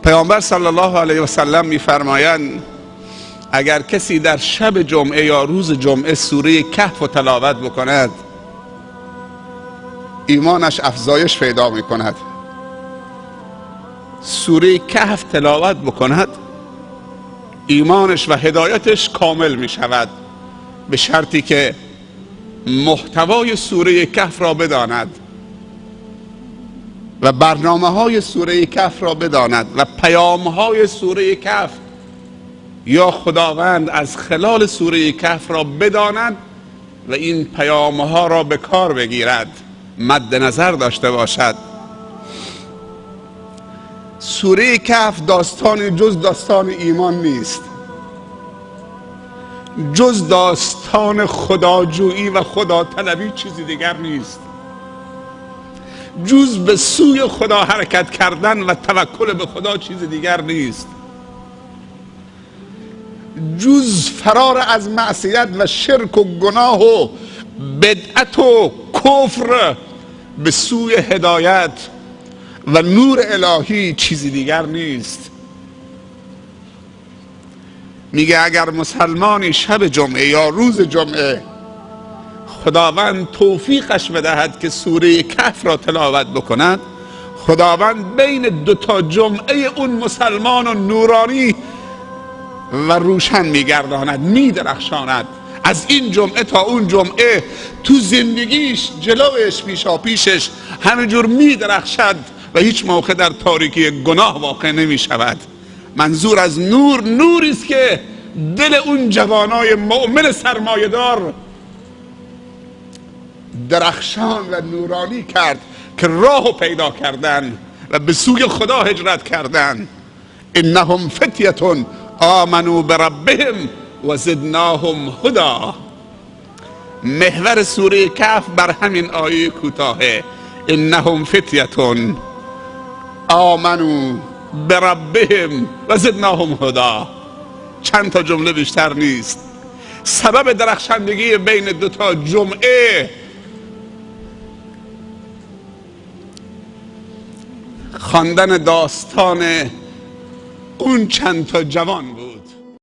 پیامبر صلی الله علیه و سلم میفرمایند اگر کسی در شب جمعه یا روز جمعه سوره کهف و تلاوت بکند، ایمانش افزایش پیدا میکند. سوره کهف تلاوت بکند، ایمانش و هدایتش کامل میشود، به شرطی که محتوای سوره کهف را بداند و برنامه های سوره کهف را بداند و پیام های سوره کهف یا خداوند از خلال سوره کهف را بداند و این پیام ها را به کار بگیرد، مد نظر داشته باشد. سوره کهف داستان جز داستان ایمان نیست، جز داستان خداجویی و خدا طلبی چیزی دیگر نیست، جز به سوی خدا حرکت کردن و توکل به خدا چیز دیگر نیست، جز فرار از معصیت و شرک و گناه و بدعت و کفر به سوی هدایت و نور الهی چیزی دیگر نیست. میگه اگر مسلمانی شب جمعه یا روز جمعه خداوند توفیقش بدهد که سوره کهف را تلاوت بکند، خداوند بین دو تا جمعه اون مسلمان و نورانی و روشن میگرداند، میدرخشاند. از این جمعه تا اون جمعه تو زندگیش، جلوش، پیشا پیشش همینجور میدرخشد و هیچ موقع در تاریکی گناه واقع نمیشود. منظور از نور، نوری است که دل اون جوانای مؤمن سرمایه‌دار درخشان و نورانی کرد که راهو پیدا کردن و به سوی خدا هجرت کردن. انهم فتیة آمنوا بربهم و زدناهم هدی. محور سوره کهف بر همین آیه کوتاهه، انهم فتیة آمنوا بربهم و زدناهم هدی. چند تا جمله بیشتر نیست. سبب درخشندگی بین دو تا جمعه خواندن داستان اون چند تا جوان بود.